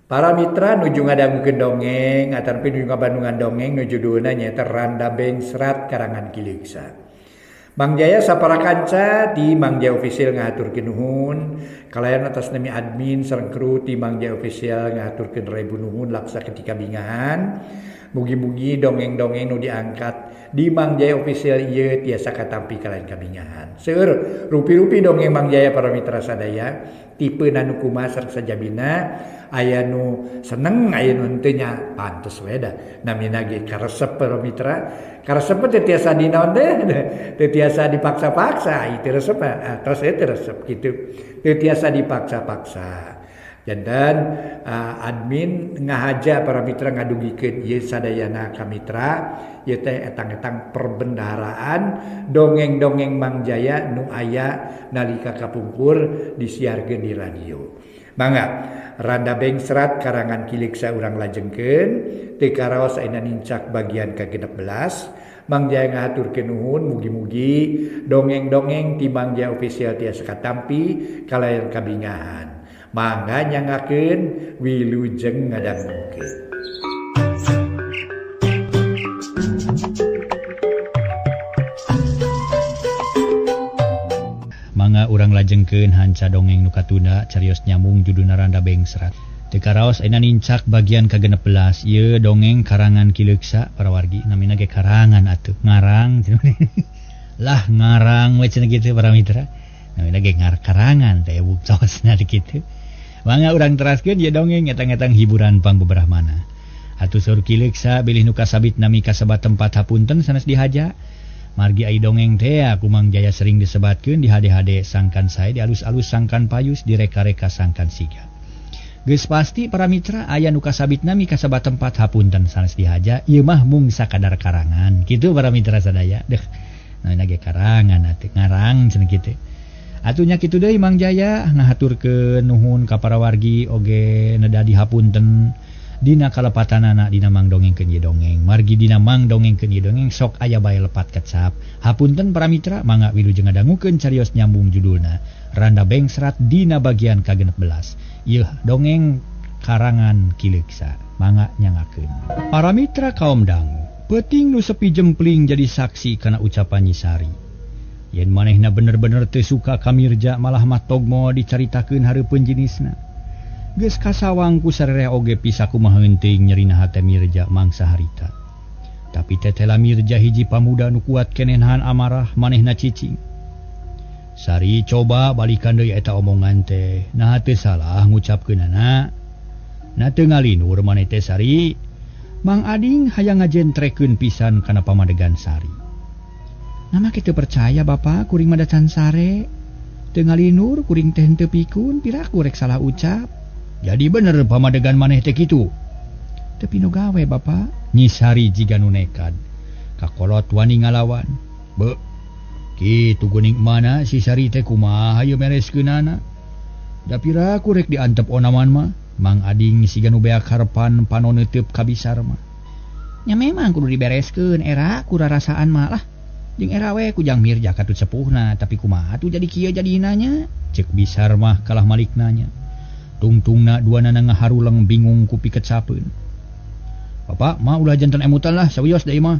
Para mitra nuju ngadangukeun dongeng atarpi nuju ngabandungan dongeng nu judulna nyaeta Randa Bengsrat karangan Ki Leuksa. Mang Jaya sapara kanca di Mang Jaya Official ngahaturkeun nuhun, kalayan atas nami admin sareng kru ti Mang Jaya Official ngahaturkeun rebu nuhun laksa ketika bingahan. Mugi-mugi dongeng-dongeng nu diangkat di Mang Jaya Official ieu tiasa katampi kalayan kabingahan. Seueur rupi-rupi dongeng Mang Jaya para mitra sadaya, tipe nanu kumaha sareng sajabina aya nu seneng aya nu henteu nya pantes we da namina ge karesep para mitra. Karesep teh tiasa dinaon teh teu tiasa dipaksa-paksa, ieu teu resep tos we teu resep kitu. Teu tiasa dipaksa-paksa. Janten admin ngahaja para mitra ngadugikeun ieu sadayana ka mitra ieu teh etang-etang perbendaharaan dongeng-dongeng Mang Jaya nu aya nalika kapungkur disiarkeun di radio. Mangga Randa Bengsrat karangan Ki Leuksa urang lajengkeun teu karaos ayeuna nincak bagian ka-16. Mang Jaya ngahaturkeun nuhun mugi-mugi dongeng-dongeng ti Mang Jaya Official tiasa katampi kalayan kabingahan. Mangga nyangakeun wilujeng ngadangukeun. Mangga urang lajengkeun hanca dongeng nu katunda carios nyambung judulna Randa Bengsrat. Teu karaos ayeuna nincak bagian ka-16 ieu dongeng karangan Ki Leuksa para wargi namina ge karangan atuh ngarang lah ngarang we cenah kitu para mitra. Namina ge karangan teh buktosna kitu. Mangga urang teraskeun ieu dongeng etang-etang hiburan pangbeberahmana. Atuh saur Ki Leuksa bilih nu kasabit nami kasebat tempat hapunten sanes dihaja. Margi ai dongeng teh ku Mang Jaya sering disebatkeun di hade-hade sangkan sae di alus-alus sangkan payus direka-reka sangkan siga. Geus pasti para mitra aya nu kasabit nami kasebat tempat hapunten sanes dihaja ieu mah mung sakadar karangan. Kitu para mitra sadaya. Deuh namina ge karangan atuh ngarang cenah kitu. Atuh nya kitu deui Mang Jaya ngahaturkeun nuhun ka para wargi oge neda dihapunten dina kalepatanana dina mang dongengkeun ieu dongeng. Margi dina mang dongengkeun ieu dongeng sok aya bae lepat kecap. Hapunten para mitra mangga wilujeng ngadangukeun carios nyambung judulna Randa Bengsrat dina bagian ka-16. Ieu dongeng karangan Ki Leuksa. Mangga nyangakeun. Para mitra kaum dangu, peuting nu sepi jempling jadi saksi kana ucapan Nyi Sari. Yen manehna bener-bener teu suka ka Mirja malah mah togmo dicaritakeun hareupeun jenisna. Geus kasawang ku sarere oge pisaku mah heunteuing nyerina hate Mirja mangsa harita. Tapi tetela Mirja hiji pamuda nu kuat keneh nahan amarah manehna cicing. Sari coba balikan deui eta omongan teh. Naha teu salah ngucapkeunana. Na teu ngalinur maneh teh Sari. Mang Ading hayang ngajentrekeun pisan kana pamadegan Sari. Nama kitu percaya Bapak kuring mah can sare. Teu ngalinur kuring teh henteu pikun piraku rek salah ucap. Jadi bener pamadegan maneh teh kitu. Teu pinu gawe Bapak. Nyi Sari jiga nu nekad. Kakolot wani ngalawan. Be kitu geuning mana si Sari teh kumaha ieu mereskeunana. Da piraku rek diantep onaman mah. Mang Ading siga nu beak harepan panon neuteub ka bisar mah. Nya memang kudu dibereskeun era ku rarasaan mah lah. Jeung era we ku Jang Mirja katut sepuhna tapi kumaha atuh jadi kieu jadina nya. Ceuk bisar mah kalah malikna nya. Tungtungna duanana ngaharuleng bingung ku pikecapeun. Bapak mah ulah janten emutan lah sawios da ieu mah.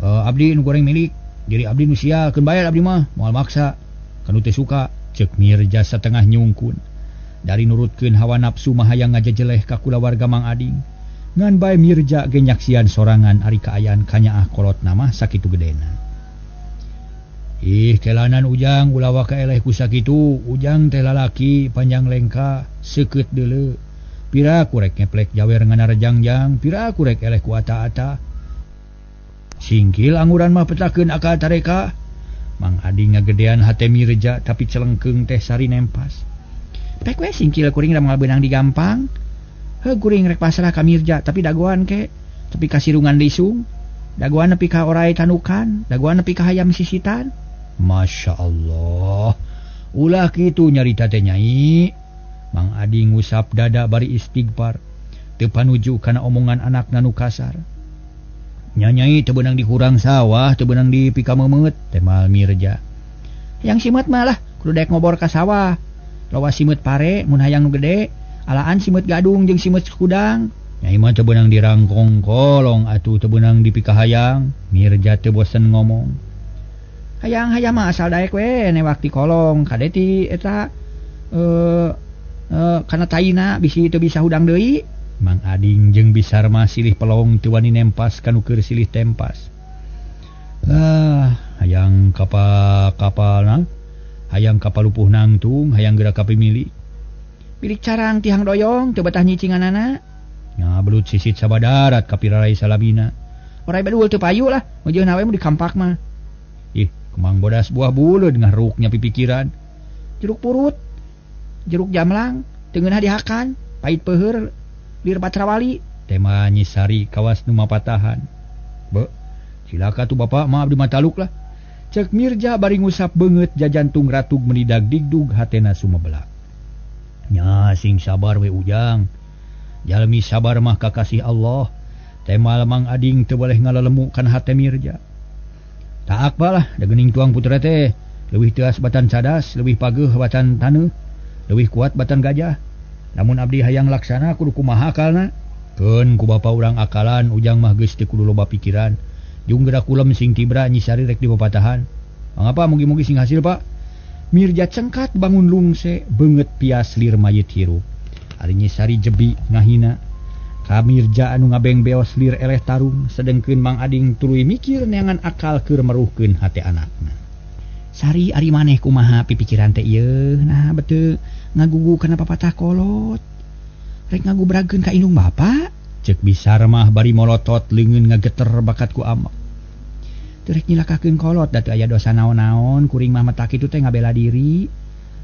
Abdi nu goreng milik diri abdi nu sia keun bae abdi mah moal maksa kanu teu suka. Ceuk Mirja satengah nyungkun. Dari nurutkeun hawa nafsu mah hayang ngajejeleh ka kulawarga Mang Ading. Ngan bae Mirja ge nyaksian sorangan ari kaayaan kanyaah kolotna mah sakitu gedena. Ih kelanan Ujang ulah waka eleh ku sakitu. Ujang teh lalaki panjang lengka seukeut deuleu. Pira ku rek ngeplek jawer nganarjangjang, pira ku rek eleh ku ata-ata. Singkil anguran mah petakeun akal tareka. Mang Ading ngagedean hate Mirja tapi celengkeung teh Sari nempas. Pek we singkil kuring da moal beunang digampang. Heuh kuring rek pasrah ka Mirja tapi dagoan ke, tapi kasirungan lisung. Dagoan nepi ka orai tanukan, dagoan nepi ka hayam sisitan. Masya Allah. Ulah kitu nyarita teh nyai. Mang Adi ngusap dada bari istighfar. Teu panuju kana omongan anakna nu kasar. Nyanyai teu beunang dikurang sawah, teu beunang dipikamemeut, temal Mirja. Yang simeut mah lah, kudu daek ngobor ka sawah. Lawa simeut pare mun hayang nu gede, Alaan simeut gadung jeung simeut kudang. Nyai mah teu beunang dirangkong kolong atuh teu beunang dipikahayang. Mirja teu bosen ngomong. Hayang-hayang mah asal daek we newak ti kolong kade ti eta kana taina bisi teu bisa hudang deui. Mang Ading jeung Bisar mah silih pelong teu wani nempas kanu keur silih tempas. Hayang kapal-kapalna, hayang kapalupuh nangtung, hayang geura kapimilik. Milik carang tihang doyong teu betah nyicinganana. Nya belut sisit sabadarat kapirarai salabina. Orai bedul teu payu lah, meujeuhna we mu dikampak mah. Ih, kemang bodas buah buleud ngaruknya pipikiran. Jeruk purut, jeruk jamlang, teu ngeunah dihakan, pait peuheur, lir batrawali. Tema Nyi Sari kawas nu mapatahan. Be, cilaka tuh bapak mah abdi mataluk lah. Cek Mirja bari ngusap beungeut jajantung ratug menidag digdug hatena sumebelak. Nya sing sabar we Ujang. Jalmi sabar mah kakasih Allah. Tema Mang Ading teu boleh ngalalemu kana hate Mirja. Tak apalah, da geuning tuang putra teh leuwih teuas batan cadas, leuwih pageuh batan taneuh, leuwih kuat batan gajah. Namun abdi hayang laksana kudu kumaha akalna. Keun ku bapa urang akalan, Ujang mah geus teu kudu loba pikiran. Jung geura kulem sing tibra Nyi Sari rek dipapatahan. Mangapa mugi-mugi sing hasil, Pak. Mirja cengkat bangun lungse, beungeut pias lir mayit hirup. Ari Nyi Sari jebi ngahina. Ka Mirja anu ngabeng beos lir eleh tarung, sedengkeun Mang Ading tuluy mikir neangan akal keur meruhkeun hate anakna. Sari ari maneh kumaha pipikiran teh ieu? Nah betul ngagugu kana papatah kolot. Rek ngagubrageun ka indung bapa? Cek Bisar mah bari molotot leungeun ngageter bakat ku amak. Teu rek nyilakakeun kolot da teu aya dosa naon-naon, kuring mah matak kitu teh ngabela diri.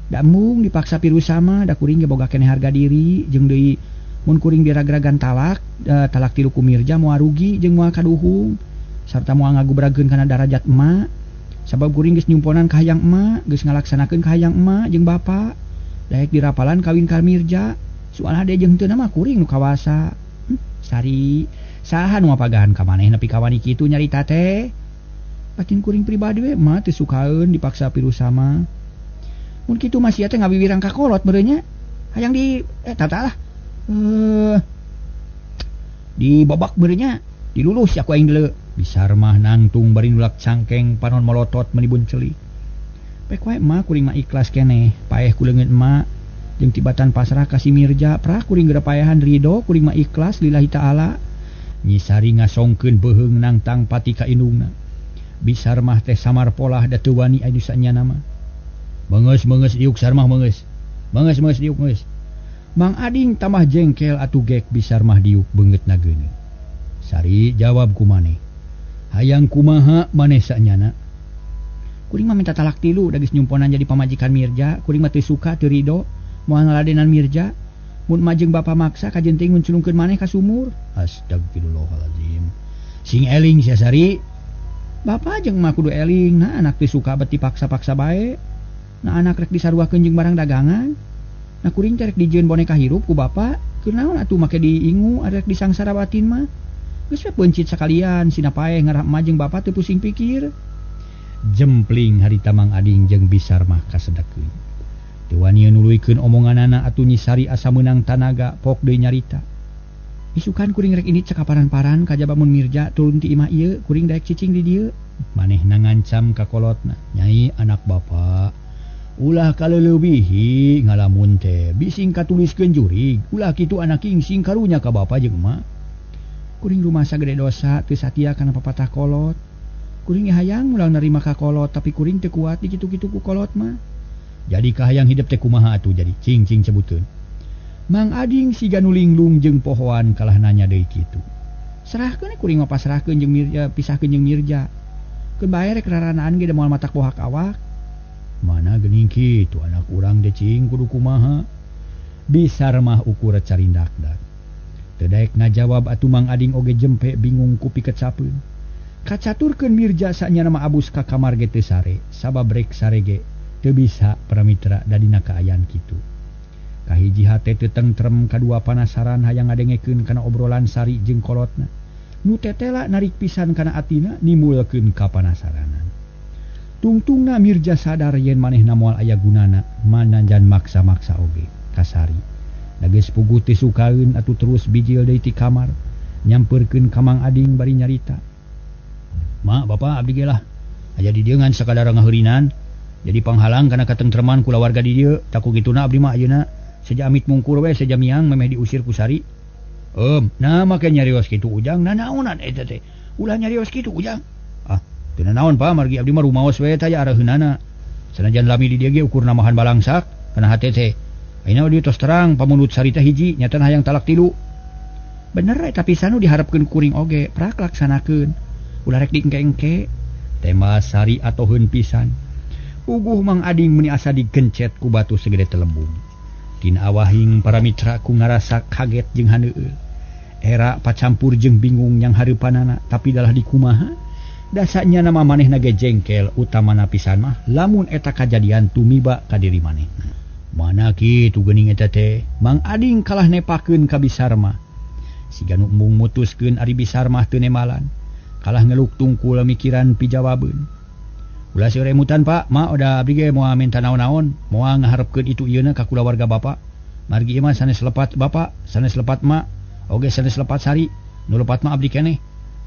Da mung dipaksa pirusama da kuring ge boga keneh harga diri jeung deui mun kuring diragragan talak, talak tilu ku Mirja moal rugi jeung moal kaduhung sarta moal ngagubrageun kana darajat emak. Sabab kuring geus nyumponan ka hayang emak, geus ngalaksanakeun ka hayang emak jeung bapa. Daek dirapalan kawin ka Mirja, soalna hade jeung teu mah kuring nu kawasa. Sari, saha nu mapagahan ka maneh nepi ka wani kitu nyarita teh? Batin kuring pribadi we mah teu sukaeun dipaksa pirusama. Mun kitu mah sia teh ngawiwirang ka kolot meureun nya. Hayang di tata lah. Dibobak meureun nya, dilulus ya ku aing deuleu. Bisar mah nangtung bari nulak cangkeng panon molotot menibun celik. Pek wae mah kuring mah ikhlas keneh, paeh ku leungeun emak jeung tibatan pasrah ka si Mirja, prah kuring geura paehan ridho, kuring mah ikhlas lillahi taala. Nyi Sari ngasongkeun beuheung nangtang pati ka indungna. Bisar mah teh samar polah da teu wani anu sanyana mah. Meungeus-meungeus diuk Sarmah meungeus. Meungeus-meungeus diuk meungeus. Mang Ading tambah jengkel atuh gek Bisar mah diuk beungeutna geuneut. Sari jawab ku maneh. Hayang kumaha maneh sanyana? Kuring mah minta talak tilu da geus nyumponan jadi pamajikan Mirja, kuring mah teu suka teu rido moal ngaladenan Mirja. Mun emak jeung bapa maksa kajenting ngunculungkeun maneh ka sumur. Astagfirullahalazim. Sing eling sia Sari. Bapa jeung emak kudu eling, nah anak teu suka bet dipaksa-paksa bae. Nah anak rek disaruakeun jeung barang dagangan. Nah kuring teh rek dijieun boneka hirup ku bapa, keur naon atuh make diingu arek disangsara batin mah. Geus we peuncit sakalian sina paeh ngarah emak jeung bapa teu pusing pikir. Jempling harita Mang Ading jeung Bisar mah kasedekeun. Teu wani nuluykeun omonganana atuh Nyi Sari asa meunang tanaga pok deui nyarita. Isukan kuring rek ini cekaparan-paran kajaba mun Mirja turun ti imah ieu kuring daek cicing di dieu. Manehna ngancam ka kolotna, "Nyai anak bapa, ulah kaleulebihi ngalamun teh bising katuliskeun jurig, ulah kitu anak kingsing karunya ka bapa jeung emak." Kuring rumasa gede dosa teu satia kana papatah kolot. Kuring hayang ulah narima ka kolot tapi kuring teu kuat dikitu-kitu ku kolot mah. Jadi kahayang hidup teh kumaha atuh jadi cing-cing sebutkeun. Mang Ading siga nu linglung jeung pohoan kalah nanya deui kitu. Serahkeun kuring mah pasrahkeun jeung Mirja, pisahkeun jeung Mirja. Keun bae rek raranaan ge da moal matak bohak awak. Mana geuning kitu anak urang teh cing kudu kumaha. Bisar mah ukur carindakdak. Teu daek ngajawab atuh Mang Ading oge jempe bingung ku pikecapeun. Kacaturkeun Mirja sanyana mah abus ka kamar ge teu sare, sabab rek sare ge teu bisa paramitra da dina kaayaan kitu. Kahiji hate teu tentrem, kadua panasaran hayang ngadengekeun kana obrolan Sari jeung kolotna. Nu tetela narik pisan kana atina nimbulkeun kapanasaranan. Tungtungna Mirja sadar yen manehna moal aya gunana mananjan maksa-maksa oge ka Sari. Da geus puguh teu sukaeun atuh terus bijil deui ti kamar nyampeurkeun ka Mang Ading bari nyarita. Ma, Bapak abdi ge lah aya di dieu ngan sakadar ngaheurinan jadi panghalang kana katentreman kulawarga di dieu. Tak ku kituna abdi mah ayeuna seja amit mungkur we seja miang memeh diusir ku Sari. Nah make nyarios kitu Ujang, nanaonan eta teh. Ulah nyarios kitu Ujang. Ah, teu nanaon Pak, margi abdi mah rumaos we teh araheunana. Sanajan lami di dieu ge ukur namahan balangsak kana hate teh. Ayeuna di tos terang pamunut Sari teh hiji nyatana hayang talak tilu. Bener eta pisan nu diharepkeun kuring oge, prak laksanakeun. Ulah rek diengke-engke. Tema Sari atoheun pisan. Puguh Mang Ading meuni asa digencet ku batu segede telembung. Tina awahing para mitra ku ngarasa kaget jeung haneueul. Era pacampur jeung bingung yang hareupanana tapi dalah dikumaha? Dasanya nama manehna ge jengkel utamana pisan mah lamun eta kajadian tumiba ka diri manehna. Mana kitu geuning eta teh? Mang Ading kalah nepakeun ka Bisarmah. Siga nu embung mutuskeun ari Bisarmah teu nemalan. Kalah ngeluk tungkul mikiran pijawabeun. Ulah seueur emutan Pak, ma udah abdi ge moal minta naon-naon, moal ngaharepkeun itu ieuna ka kulawarga Bapak. Margi ieu mah sanes lepat Bapak, sanes lepat Ma, oge sanes lepat Sari, nu lepat mah abdi keneh.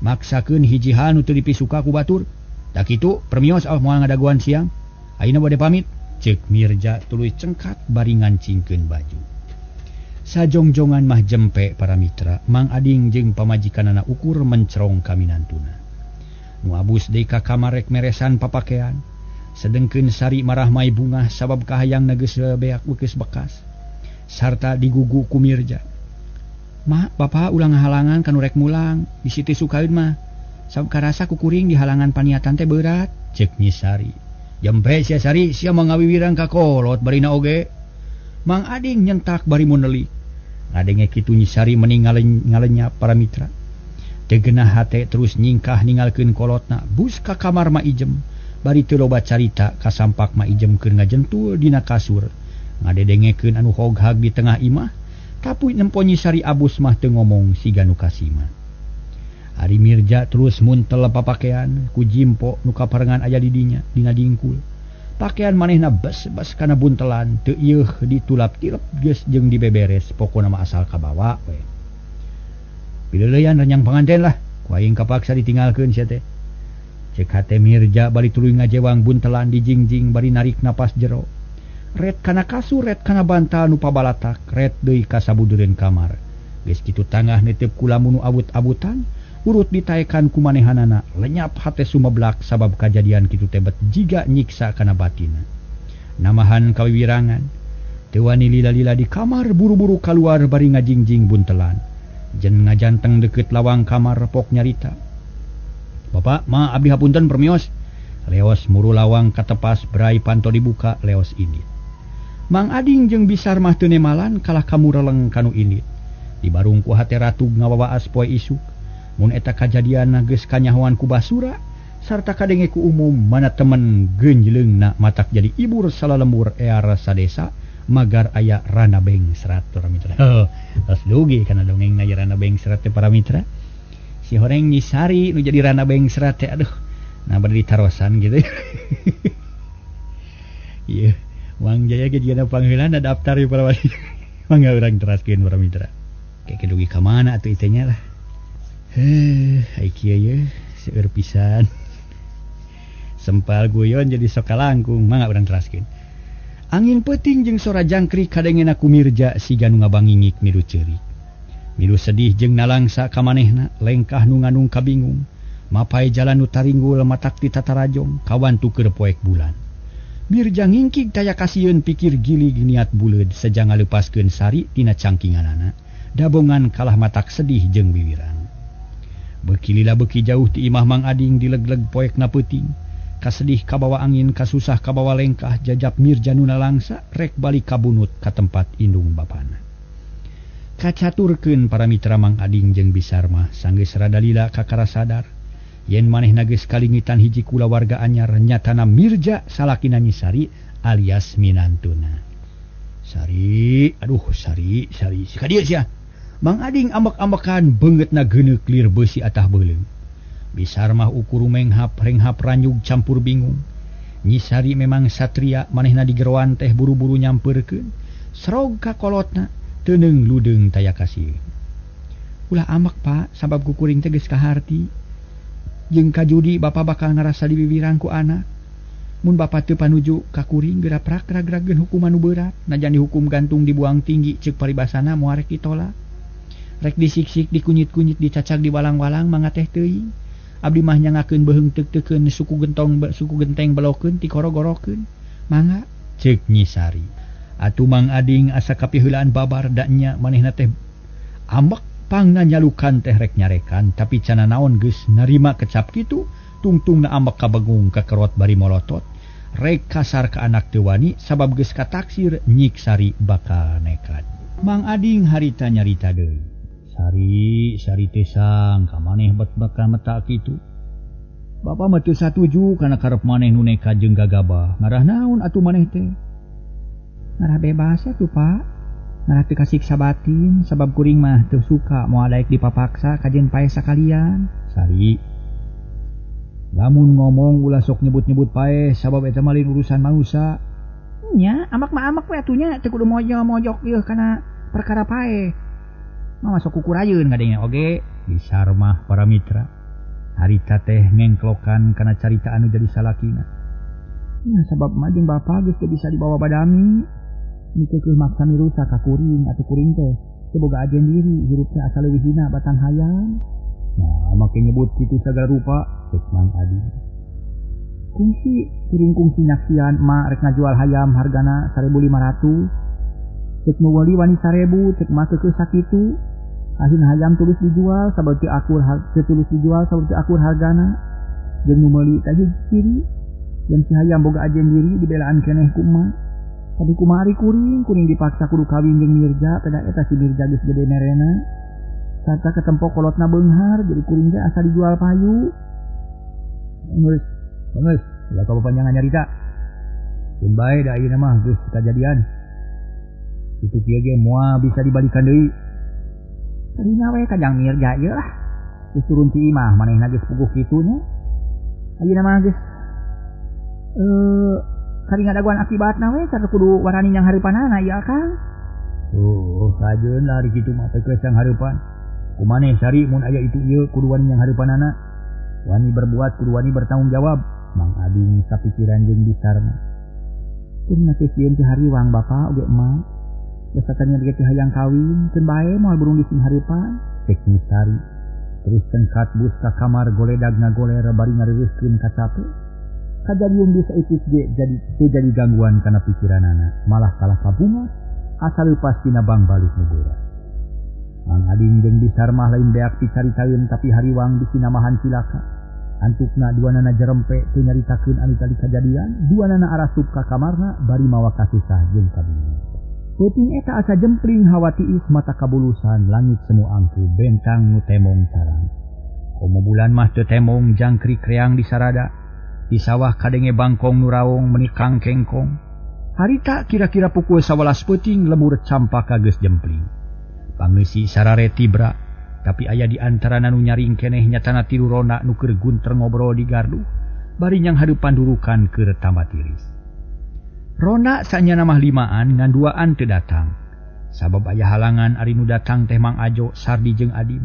Maksakeun hiji hal nu teu dipisuka ku batur. Tak kitu permios ah moal ngadaguan siang. Ayeuna bade pamit. Ceuk Mirja tuluy cengkat bari ngancingkeun baju. Sajongjongan mah jempe para mitra, Mang Ading jeung pamajikanana ukur mencerong ka minantuna. Nu abus deui ka kamar rek meresan papakean. Sedengkeun Sari marah mai bungah sabab kahayang geus beak beukes bekas. Sarta digugu ku Mirja. Ma, Bapak ulah ngahalangan kanu rek mulang, bisi teu sukaeun mah. Sabab karasa ku kuring dihalangan paniatan teh berat, ceuk Nyi Sari. Jempe sia Sari, sia mah ngawiwirang ka kolot barina oge. Mang Ading nyentak bari munelik. Ngadenge kitu Nyi Sari meni ngalenyap para mitra. Teu genah hate terus nyingkah ningalkeun kolotna, bus ka kamar Ma Ijem. Bari teu loba carita kasampak Ma Ijem keur ngajentul dina kasur. Ngadedengekeun anu hoghag di tengah imah, tapi nempo Nyi Sari abus mah teu ngomong siga nu kasima. Ari Mirja terus muntel papakean ku jimpo nu kaparengan aya di dinya dina dingkul. Pakean manehna bes-bes kana buntelan teu ieuh ditulap-tilep geus jeung dibeberes pokona mah asal kabawa we. Pileuleyan renyang panganten lah, ku aing kapaksa ditinggalkeun sia teh. Cek hate Mirja bari tuluy ngajewang buntelan dijingjing bari narik napas jero. Ret kana kasur, ret kana bantal nu pabalatak, ret deui ka sabudureun kamar. Geus kitu tangah netep ku lamun nu awut-awutan, urut ditaekan ku manehanana, lenyap hate sumeblak sabab kajadian kitu teh bet jiga nyiksa kana batina. Namahan kawiwirangan, teu wani lila-lila di kamar buru-buru kaluar bari ngajingjing buntelan. Jen ngajanteng deket lawang kamar pok nyarita. Bapak, ma abdi hapunten permios. Leos muru lawang katepas brai panto dibuka leos indit. Mang Ading jeung Bisarmah teu nemalan kalah kamureleng kanu indit. Di barung ku hate ratug ngawawaas poe isuk. Mun eta kajadian geus kanyahoan ku basura sarta kadenge ku umum mana temen geunjleungna matak jadi ibur salalembur ear sadesa magar aya rana bengsrat para mitra. Tos dugi kana dongengna ieu rana bengsrat teh para mitra. Si horeng Nyi Sari nu jadi rana bengsrat teh aduh nah bade ditarosan gitu. Ieu Mang Jaya ge jigana pangheulana daftar ieu para mitra. Mangga urang teraskeun para mitra. Keke dugi ka mana atuh ieu nya lah. Heh, ai kieu ye seueur pisan. Sempal guyon jadi sok kalangkung, mangga urang teraskeun. Angin peuting jeung sora jangkrik kadengena ku Mirja siga nu ngabangingik milu ceurik. Milu sedih jeung nalangsa ka manehna, lengkah nu nganung kabingung. Mapai jalan nu taringgul matak ti tatarajong, kawantu keur poek bulan. Mirja ngingkig taya kasieun pikir gilig niat buleud seja ngaleupaskeun Sari tina cangkinganana. Dabongan kalah matak sedih jeung wiwirang. Beuki lila beuki jauh ti imah Mang Ading dileg-leg poekna peuting. Kasedih kabawa angin, kasusah kabawa lengkah, jajap Mirja nu nalangsa rek balik kabunut ka tempat indung bapana. Kacaturkeun para mitra Mang Ading jeung Bisarmah sanggeus rada lila kakara sadar yen manehna geus kalingitan hiji kulawarga anyar nyatana Mirja salakina Nyi Sari alias minantuna. Sari, aduh Sari, Sari, si ka dieu sia. Mang Ading ambek-ambekan beungeutna geuneuk lir beusi atah beuleum. Bisarmah ukur menghap renghap ranyug campur bingung. Nyi Sari memang satria manehna digeroan teh buru-buru nyampeurkeun. Serog ka kolotna, Teuneung ludeung taya kasieun. Ulah amek Pak, sabab ku kuring teh geus kaharti. Jeung kajudi bapa bakal ngarasa diwiwiran ku anak. Mun bapa teu panuju ka kuring geura prak ragrageun hukuman nu berat, najan dihukum gantung dibuang tinggi ceuk paribasana moal rek ditolak. Rek disiksik dikunyit-kunyit dicacag diwalang-walang mangga teh teuing. Abdi mah nyangakeun beuheung teuk-teukeun suku gentong suku genteng belokeun tikoro-gorokeun. Mangga ceuk Nyi Sari. Atuh Mang Ading asa kapiheulaan babar da nya manehna teh ambek pangna nyalukan teh rek nyarekan tapi cana naon geus narima kecap kitu tungtungna ambek kabegung kakerot bari molotot. Rek kasar ka anak teu wani sabab geus kataksir Nyik Sari bakal nekat. Mang Ading harita nyarita deui. Sari, Sari teh sang ka maneh bet bakal meta kitu. Bapa mah teu satuju kana karep maneh nu nekat jeung gagabah. Ngarah naon atuh maneh teh? Ngarah bebas atuh Pak. Ngarah teu kasiksa batin sabab kuring mah teu suka moal daek dipapaksa kajeun paeh sakalian. Sari, lamun ngomong ulah sok nyebut-nyebut paeh sabab eta mah lain urusan manusia. Nya, amak mah amak we atuh nya teu kudu mojok-mojok ieu kana perkara paeh. Mah masuk kukurayeun ngadengna oge. Disarmah para mitra. Harita teh ngengklokan kana carita anu jadi salakina. Nya sabab mah jeung bapa geus teu bisa dibawa badami. Mikeukeuh maksa mirusa ka kuring atuh kuring teh teu boga ajen diri hirup teh asa leuwih hina batang hayam. Nah, make nyebut kitu sagala rupa cek Mang Ading. Kungsi kuring kungsi nyaksian emak rek ngajual hayam hargana 1.500. Cek nu meuli wani 1.000, cek mah keukeuh sakitu. Akhirna hayam tulus dijual sabab teu akur tulus dijual sabab teu akur hargana. Jeung nu meuli teh hiji ciri, jeung si hayam boga ajen diri dibelaan keneh ku emak. Tapi kumaha ari kuring, kuring dipaksa kudu kawin jeung Mirja, pada eta si Mirja geus gede merena. Sarta ketempok kolotna beunghar, jadi kuring teh asa dijual payu. Geus, geus, ulah ka panjangan nyarita. Keun bae da ayeuna mah geus kajadian. Kitu kieu ge moal bisa dibalikan deui. Tadina we kajang Mirja ieu lah. Geus turun ti imah manehna geus puguh kitu nya. Ayeuna mah geus kari ngadaguan akibatna we sarta kudu warani nyang hareupanana ieu Akang. Oh, kajeun lah ari kitu mah pekeus yang hareupan. Kumaneh Sari mun aya itu ieu kudu wani nyang hareupanana. Wani berbuat kudu wani bertanggung jawab. Mang Ading sapikiran jeung disarna. Kuring mah teu sieun teu hariwang bapa oge emak. Geus satanya ge teu hayang kawin, keun bae moal burung di sing hareupan. Cek Nyi Sari. Terus cengkat bus ka kamar goledag ngagoler bari ngareureuskeun kacape. Kajadian bisa itik ge jadi teu jadi gangguan kana pikiranana, malah kalah kabunga asa leupas tina bang balik nu geura. Mang Ading jeung Disarmah lain beak picaritaeun tapi hariwang bisi namahan cilaka. Antukna duanana jerempe teu nyaritakeun anu tadi kajadian, duanana arasup ka kamarna bari mawa kasusah jeung kabingung. Peuting eta asa jempling hawa tiis mata kabulusan langit semu angku bentang nu temong carang. Komo bulan mah teu temong jangkrik reang di sarada. Di sawah kadenge bangkong nu raong menikang kengkong. Harita kira-kira pukul 11 peuting lemur campaka geus jempling. Pangeusi sarare tibra, tapi aya di antara nu nyaring keneh nyatana tilu rona nu keur gunter ngobrol di gardu, bari nyang hareupan durukan keur tambah tiris. Rona sanyana mah limaan ngan duaan teu datang. Sabab aya halangan ari nu datang teh Mang Ajo, Sardi jeung Adim.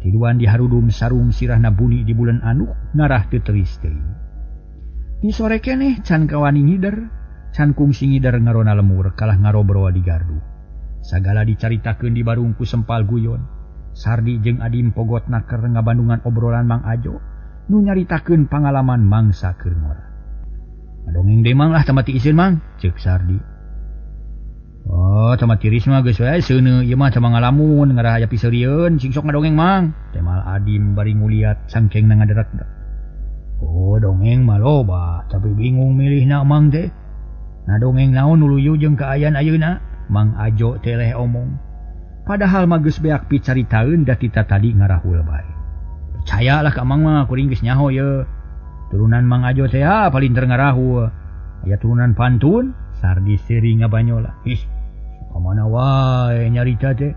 Tiluan diharudum sarung sirahna buni di bulan anuk ngarah teu teris teuing. Di sore keneh can kawani ngider, can kungsi ngider ngarona lemur kalah ngarobrol di gardu. Sagala dicaritakeun di barung ku sempal guyon. Sardi jeung Adim pogotna keur ngabandungan obrolan Mang Ajo nu nyaritakeun pangalaman mangsa keur ngora. Ngadongeng deui Mang lah tamati iseun Mang, ceuk Sardi. Oh, tamati tiris mah geus we seuneu ieu mah tama ngalamun ngarah aya piseurieun sing sok ngadongeng Mang. Temal Adim bari nguliat sangkengna ngaderak. Oh, dongeng mah loba, tapi bingung milihna Mang teh. Nah dongeng naon nu luyu jeung kaayaan ayeuna? Mang Ajo teh leh omong. Padahal mah geus beak picaritaeun da tita tadi ngarahul bae. Percayalah ka Mang mah kuring geus nyaho ye. Turunan Mang Ajo teh ah palinter ngarahul. Aya turunan pantun, Sardi seuri ngabanyola. Ih, ka mana wae nyarita teh.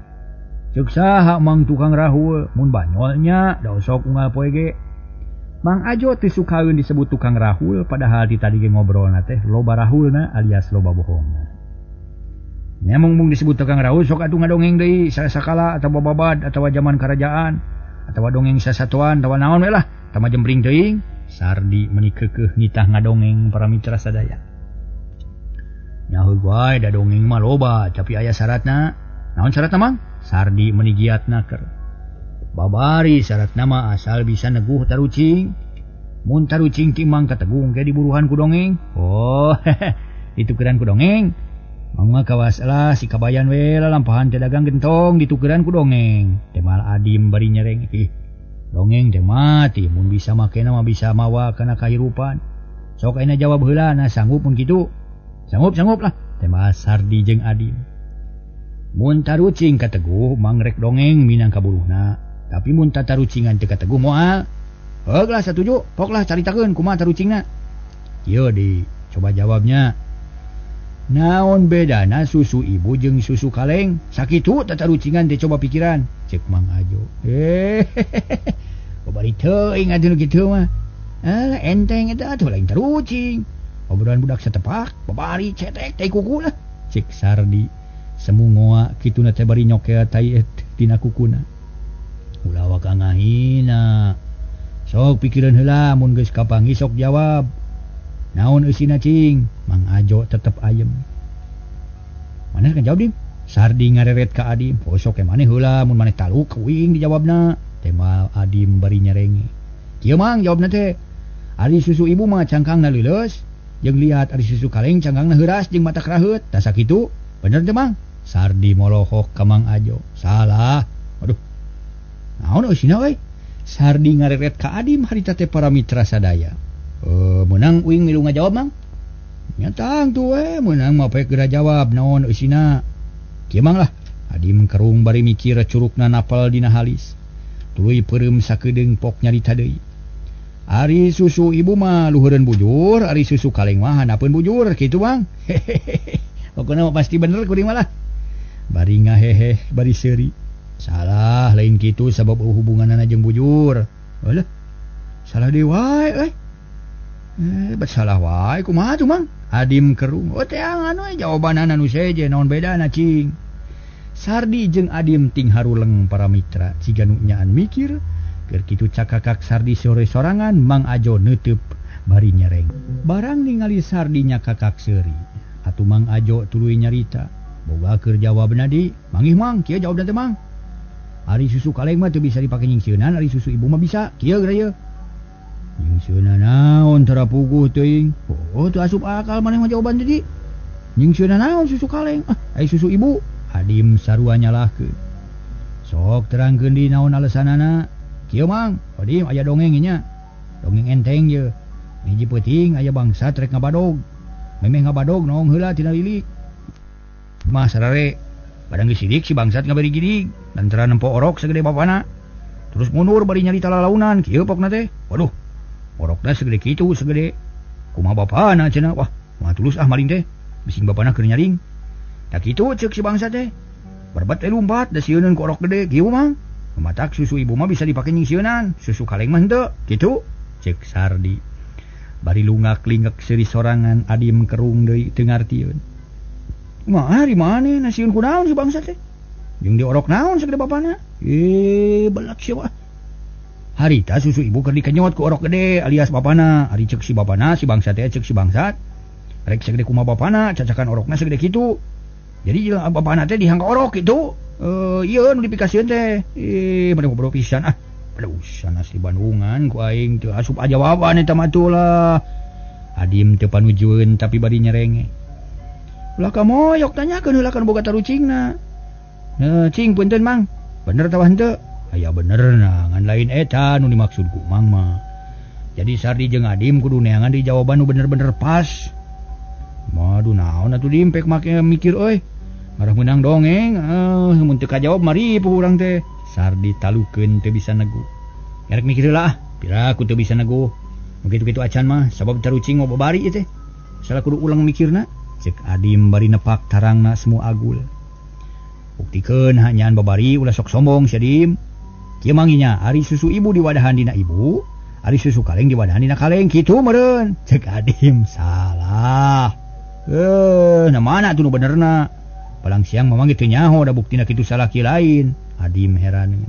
Ceuk saha Mang tukang rahul, mun banyolnya da sok unggal poe ge. Mang Ajo teu sukaeun disebut tukang rahul padahal di tadi ge ngobrolna teh loba rahulna alias loba bohongna. Nya mung disebut tukang raus sok atuh ngadongeng deui sasakala atawa babad atawa zaman kerajaan atawa dongeng sasatuan atawa naon we lah tama jembring teuing. Sardi meuni keukeuh nitah ngadongeng para mitra sadaya. Nyaho wae da dongeng mah loba tapi aya syaratna. Naon syaratna Mang? Sardi meuni giatna keur. Babari syaratna mah asal bisa neguh tarucing. Mun tarucing ti Mang kategung ke diburuhan ku dongeng. Oh, ditukeran ku dongeng. Mang mah kawas lah si kabayan we lalampahan teh dagang gentong ditukeran ku dongeng. Temal Adim bari nyereng. Ih, dongeng teh mati mun bisa makena mah bisa mawa kana kahirupan. Sok ayeuna jawab heula na sanggup mun kitu. Sanggup-sanggup lah. Temal Sardi jeung Adim. Mun tarucing kateguh Mang rek dongeng minang kaburuhna. Tapi mun tatarucingan teu kateguh moal. Heug lah satuju, poklah caritakeun kumaha tarucingna. Ieu di coba jawabnya. Naon bedana susu ibu jeung susu kaleng? Sakitu tatarucingan teh coba pikiran. Cek Mang Ajo. Babari teuing atuh nu kitu mah. Ah, enteng eta atuh lain tarucing. Obrolan budak satepak, babari cetek tai kuku lah. Cek Sardi semu ngoa kituna teh bari nyokel tai tina kukuna. Ulah waka ngahina. Sok pikiran heula mun geus kapanggih sok jawab. Naon eusina cing? Mang Ajo tetep ayem. Maneh kan jawab Dim? Sardi ngareret ka Adim. Oh sok maneh heula mun maneh taluk kuing dijawabna. Temal Adim bari nyerenge. Kieu Mang jawabna teh. Ari susu ibu mah cangkangna leuleus, jeung liat ari susu kaleng cangkangna heuras jeung mata keraheut. Tah sakitu. Bener teh Mang? Sardi molohok ka Mang Ajo. Salah. Aduh. Naon eusina euy? Sardi ngareret ka Adim harita teh para mitra sadaya. Meunang uing milu ngajawab Mang? Nya tangtu we meunang mah poek geura jawab naon eusina. Kieu Mang lah. Adim kerung bari mikir curukna napal dina halis. Tuluy peureum sakedeung pok nyarita deui. Ari susu ibu mah luhureun bujur, ari susu kaleng mah handapeun bujur kitu Bang. Pokona mah pasti bener kuring mah lah. Bari ngahehe bari seuri. Salah lain kitu sabab hubunganana jeung bujur. Alah. Salah deui wae euy. Bet salah wae kumaha tuh Mang? Adim kerung. Oh teangan we jawabanana nu seje naon bedana cing. Sardi jeung Adim ting haruleng para mitra ciga nu nyaan mikir. Keur kitu cakakak Sardi sore sorangan Mang Ajo neuteub bari nyereng. Barang ningali Sardi nyakakak seuri. Atuh Mang Ajo tuluy nyarita. Boga keur jawabna di, mangih Mang, kieu jawabna teh Mang. Ari susu kaleng mah teu bisa dipake nyingsieunan, ari susu ibu mah bisa. Kieu geura ieu. Nyingsieunan naon tara puguh teuing. Oh, teu asup akal maneh mah jawaban tadi. Nyingsieunan naon susu kaleng? Ah, ari susu ibu. Adim sarua nyalahkeun. Sok terangkeun di naon alesanana. Kieu Mang, Adim aya dongeng nya. Dongeng enteng ye. Hiji peuting aya bangsat rek ngabadog. Memeh ngabadog noong heula tina lilik. Mah sarare badang geus sidik si bangsat ngabari gidig. Lantaran nempo orok segede bapana. Terus mundur bari nyarita lalaunan kieu pokna teh. Waduh. Orokna segede kitu segede kumaha bapana cenah. Wah, mah tulus ah maling teh. Bising bapana keur nyaring. Da kitu ceuk si bangsat teh. Barbat teh lumpat da sieuneun ku orok gede kieu Mang. Matak susu ibu mah bisa dipake nyingsieunan, susu kaleng mah henteu. Kitu ceuk Sardi. Bari lungak-lingek seuri sorangan Adim kerung deui teu ngartieun. Mah ari maneh nasieun ku naon si bangsat teh? Jeung diorok naon sagede bapana? Belak sia mah. Harita susu ibu keur dikenyot ku orok gede alias bapana. Ari ceuk si bapana si bangsat teh ceuk si bangsat. Rek sagede kumaha bapana, cacakan orokna segede kitu. Jadi bapana teh dihangka orok kitu. Ieu nu dipikasieun teh. Mane ngobrol pisan ah. Aduh, asli Bandungan ku aing teu asup jawaban eta mah tuh lah. Adim teu panujueun tapi bari nyerenge. Ulah kamoyok tanyakeun heula kan boga tarucingna. Cing punten Mang. Bener tawa henteu? Aya bener nah, ngan lain eta nu dimaksud ku Mang mah. Jadi Sardi jeung Adim kudu neangan di jawaban nu bener-bener pas. Waduh naon atuh dimpek make mikir euy. Marah meunang dongeng, mun teu kajawab mari puh urang teh. Sardi talukeun teu bisa negu. Ngarek mikir heula ah, pira ku teu bisa negu. Nu kitu-kitu acan mah sabab tarucing mah babari ieu teh. Salah kudu ulang mikirna. Cek Adim bari nepak tarangna semu agul. Buktikeun hanyaan babari ulah sok sombong sia Dim. Kieu manginya ari susu ibu diwadahan dina ibu, ari susu kaleng diwadahan dina kaleng kitu meureun. Cek Adim salah. Nah mana atuh nu benerna? Palang siang mamang teu nyaho da buktina kitu salaki lain. Adim heran.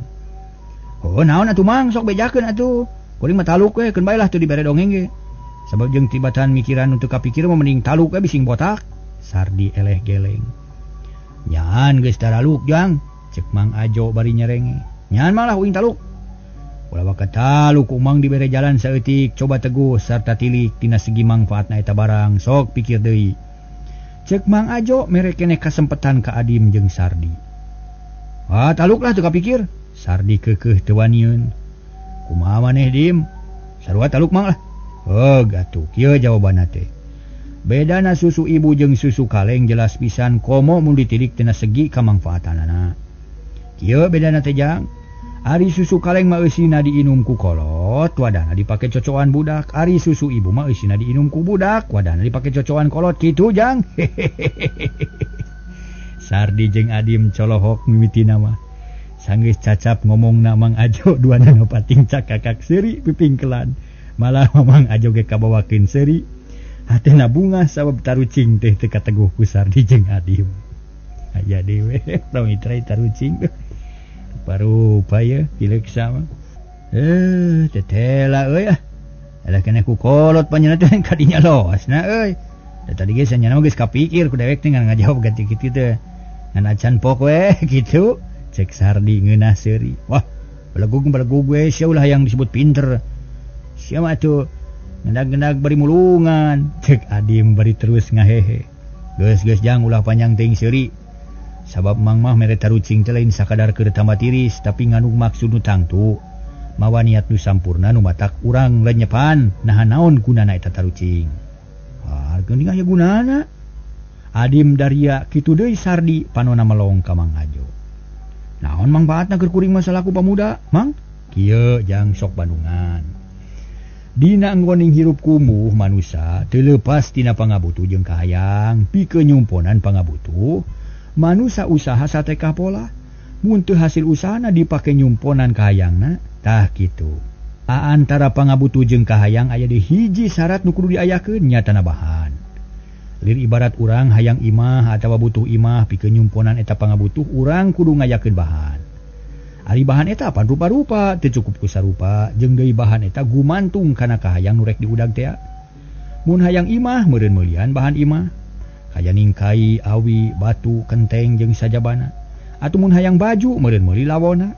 Oh naon atuh Mang sok bejakeun atuh. Kuring mah taluk we keun bae lah teu dibere dongeng ge. Sabab jeung tibatan mikiran untuk kapikir mah mending taluk we bising botak. Sardi eleh geleng. Nyaan geus taraluk Jang, cek Mang Ajo bari nyerenge. Nyaan malah uing taluk. Ulah waka taluk umang dibere jalan saeutik, coba teguh sarta tilik tina segi mangfaatna eta barang, sok pikir deui. Cek Mang Ajo mere keneh kasempetan ka Adim jeung Sardi. Ah taluk lah teu kapikir. Sardi keukeuh teu wanieun. Kumaha maneh Dim? Sarua taluk Mang lah. Heug atuh kieu jawabanna teh. Bedana susu ibu jeung susu kaleng jelas pisan komo mun ditilik tina segi kamangfaatanana. Kieu bedana teh Jang. Ari susu kaleng mah eusina diinum ku kolot, wadana dipake cocokan budak. Ari susu ibu mah eusina diinum ku budak, wadana dipake cocokan kolot kitu Jang. Sardi jeung Adim colohok mimitina mah. Sanggeus cacap ngomongna Mang Ajo duanana pating cakakak seuri pipingkelan. Malah Mang Ajo ge kabawakeun seuri. Hatena bunga sabab tarucing teh teu kateguh ku Sardi jeung Adim. Aya dewe tong itrai tarucing. Rupa-rupa ya kileuk sama. Tetela euy ah. Alah keneh ku kolot panjenengan teh kadinya losna euy. Da tadi ge sanyana mah geus kapikir ku dewek teh ngan ngajawab ganti kitu teh. Ngan acan pok we kitu. Cek Sardi ngeunah seuri. Wah, belegug-belegug we sia ulah yang disebut pinter. Sia mah atuh ngendag-ngendag bari mulungan. Cek Adim bari terus ngahehe. Geus-geus jang ulah panjang teuing seuri. Sabab Mang mah mere tarucing teh lain sakadar keur tambah tiris tapi ngandung maksud nu tangtu. Mawa niat nu sampurna nu matak urang lenyepan naha naon gunana eta tarucing. Ah, geuning aya gunana. Adim daria kitu deui Sardi panona melong ka Mang Ajo. Naon mangfaatna keur kuring mah salaku pamuda, Mang? Kieu jang sok Bandungan. Dina anggoning hirup kumuh manusa teu leupas tina pangabutuh jeung kahayang pikeun nyumponan pangabutuh. Manusa usaha satekah pola mun teu hasil usahana dipake nyumponan kahayangna tah kitu. Antara pangabutuh jeung kahayang aya di hiji syarat nu kudu diayakeun nyatana bahan. Lir ibarat urang hayang imah atawa butuh imah pikeun nyumponan eta pangabutuh urang kudu ngayakeun bahan. Ari bahan eta apan rupa-rupa teu cukup ku sarupa jeung deui bahan eta gumantung kana kahayang nu rek diudag tea. Mun hayang imah meureun meulian bahan imah. Kaya ningkai, awi, batu, kenteng jeung sajabana. Atuh mun hayang baju meureun meuli lawona.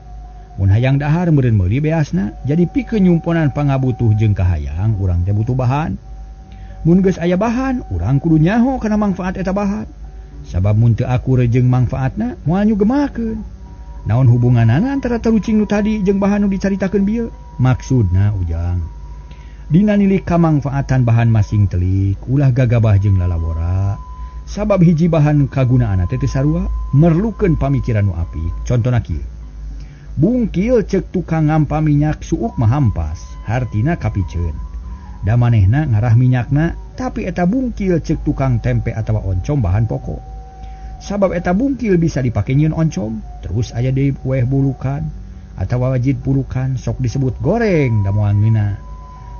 Mun hayang dahar meureun meuli beasna. Jadi pikeun nyumponan pangabutuh jeung kahayang urang teh butuh bahan. Mun geus aya bahan, urang kudu nyaho kana mangfaat eta bahan. Sabab mun teu akur jeung mangfaatna, moal nyugemakeun. Naon hubunganana antara tarucing nu tadi jeung bahan nu dicaritakeun bieu? Maksudna Ujang, dina nilik kamangfaatan bahan masing telik, ulah gagabah jeung lalawora. Sabab hiji bahan kagunaanna teh teu sarua, merlukeun pamikiran nu apik. Contona kieu. Bungkil cek tukang ngampa minyak suuk mah hampas, hartina kapiceun. Da manehna ngarah minyakna, tapi eta bungkil cek tukang tempe atawa oncom bahan pokok. Sabab eta bungkil bisa dipake nyieun oncom, terus aya deui kueh bulukan atawa wajit bulukan sok disebut goreng da moal ngeunah.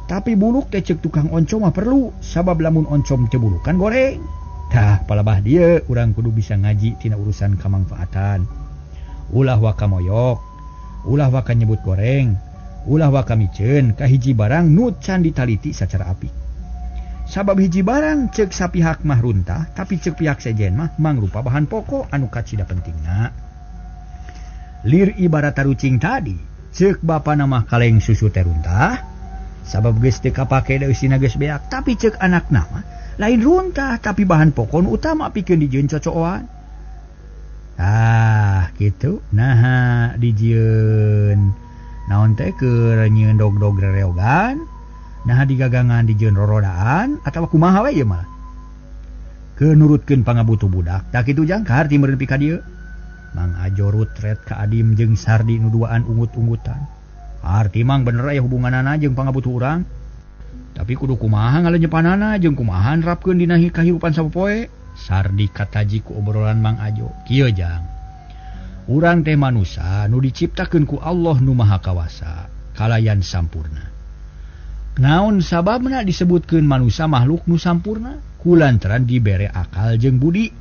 Tapi buluk teh cek tukang oncom mah perlu, sabab lamun oncom teu bulukan goreng. Tah palabah dieu urang kudu bisa ngaji tina urusan kamangfaatan. Ulah waka moyok, ulah waka nyebut goreng, ulah waka miceun ka hiji barang nu can ditaliti sacara apik. Sabab hiji barang cek sapihak mah runtah, tapi cek pihak sejen mah mangrupa bahan pokok anu kacida pentingna. Lir ibarat tarucing tadi, cek bapana mah kaleng susu teh runtah, sabab geus teu kapake da eusina geus beak, tapi cek anakna mah lain runtah tapi bahan pokok nu utama pikeun dijieun cocoan. Ah, kitu. Naha dijieun naon teh keur nyieun dog-dog rereogan, naha digagangan dijieun rorodaan atawa kumaha we ieu mah. Keur nurutkeun pangabutuh budak. Tah kitu Jang, kaharti meureun pika dieu. Mang Ajo rutret ka Adim jeung Sardi nu duaan ungut-ungutan. Harti Mang bener aya hubunganana jeung pangabutuh urang. Tapi kudu kumaha ngalenyepanana jeung kumaha nerapkeun dina kahirupan sapopoe. Sardi kataji ku obrolan Mang Ajo. Kieu Jang. Urang teh manusa nu diciptakeun ku Allah nu Maha Kawasa, kalayan sampurna. Naon sababna disebutkeun manusa makhluk nu sampurna? Kulantaran dibere akal jeung budi.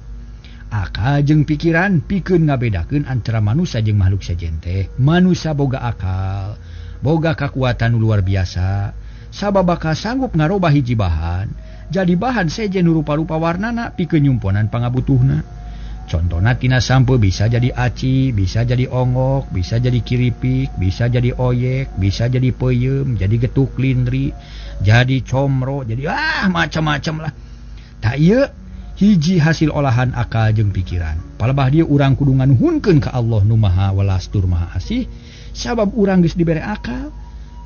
Akal jeung pikiran pikeun ngabedakeun antara manusia jeung makhluk sejen teh. Manusia boga akal, boga kakuatan luar biasa, sabab bakal sanggup ngarobah hiji bahan jadi bahan sejen rupa-rupa warnana pikeun nyumponan pangabutuhna. Contona tina sampo bisa jadi aci, bisa jadi ongok, bisa jadi kiripik, bisa jadi oyek, bisa jadi peuyeum, jadi getuk lindri, jadi comro, jadi macam-macam lah. Tak ieu hiji hasil olahan akal jeung pikiran. Palebah dieu urang kudu nganuhunkeun ka Allah nu Maha Welas tur Maha Asih, sabab urang geus dibere akal.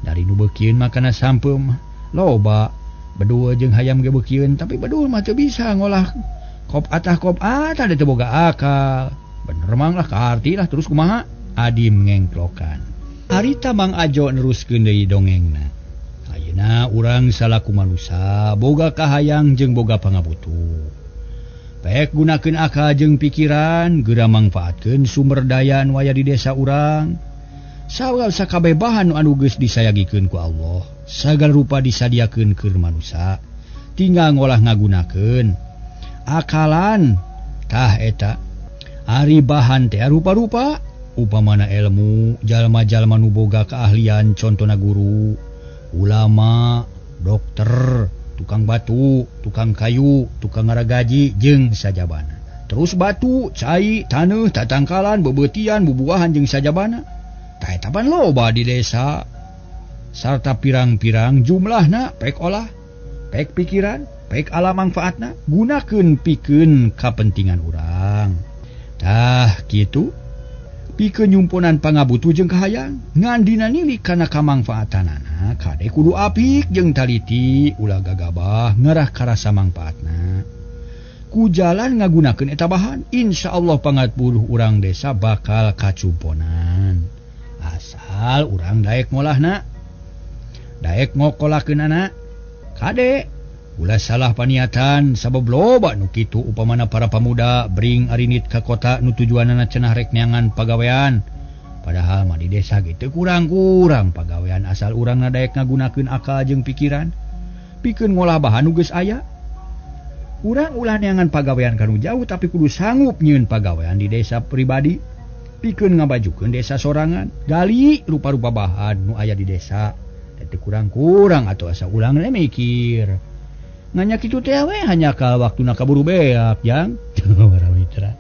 Dari nu beukieun makana sampeum loba, bedul jeung hayam ge beukieun, tapi bedul mah teu bisa ngolah kop atah teu boga akal. Bener mang lah kaarti lah terus kumaha? Adim ngengklokan. Harita Mang Ajo neruskeun deui dongengna. Ayeuna urang salaku manusa boga kahayang jeung boga pangabutuh. Pek gunakeun akal jeung pikiran geura mangfaatkeun sumber daya nu aya di desa urang. Sawal sakabeh bahan anu geus disayagikeun ku Allah, sagala rupa disadiakeun keur manusa. Tinggal ngolah ngagunakeun akalan. Tah eta ari bahan teh rupa-rupa, upamana ilmu, jalma-jalma nu boga keahlian contona guru, ulama, dokter, tukang batu, tukang kayu, tukang ngaragaji jeung sajabana. Terus batu, cai, taneuh, tatangkalan, beubeutian, bubuahan jeung sajabana. Tah eta pan loba di desa. Sarta pirang-pirang jumlahna pek olah, pek pikiran, pek ala mangfaatna, gunakeun pikeun kapentingan urang. Tah kitu pikeun nyumponan pangabutuh jeung kahayang, ngan dina nilik kana kamangfaatanana kade kudu apik jeung taliti, ulah gagabah ngarah karasa mangfaatna. Ku jalan ngagunakeun eta bahan, insyaallah pangatbuluh urang desa bakal kacumponan. Asal urang daek ngolahna, daek ngokolakeunana, kade ulah salah paniatan sabab loba nu kitu upamana para pamuda bring arinit ka kota nu tujuanana cenah rek neangan pagawean. Padahal mah di desa ge teu kurang-kurang pagawean asal urang daek ngagunakeun akal jeung pikiran pikeun ngolah bahan nu geus aya. Urang ulah neangan pagawean ka nu jauh tapi kudu sanggup nyieun pagawean di desa pribadi pikeun ngabajukeun desa sorangan. Gali rupa-rupa bahan nu aya di desa teu kurang-kurang atuh asa urang mikir. Nanya kitu teh we hanya ka waktuna kaburu beak jang. Para mitra.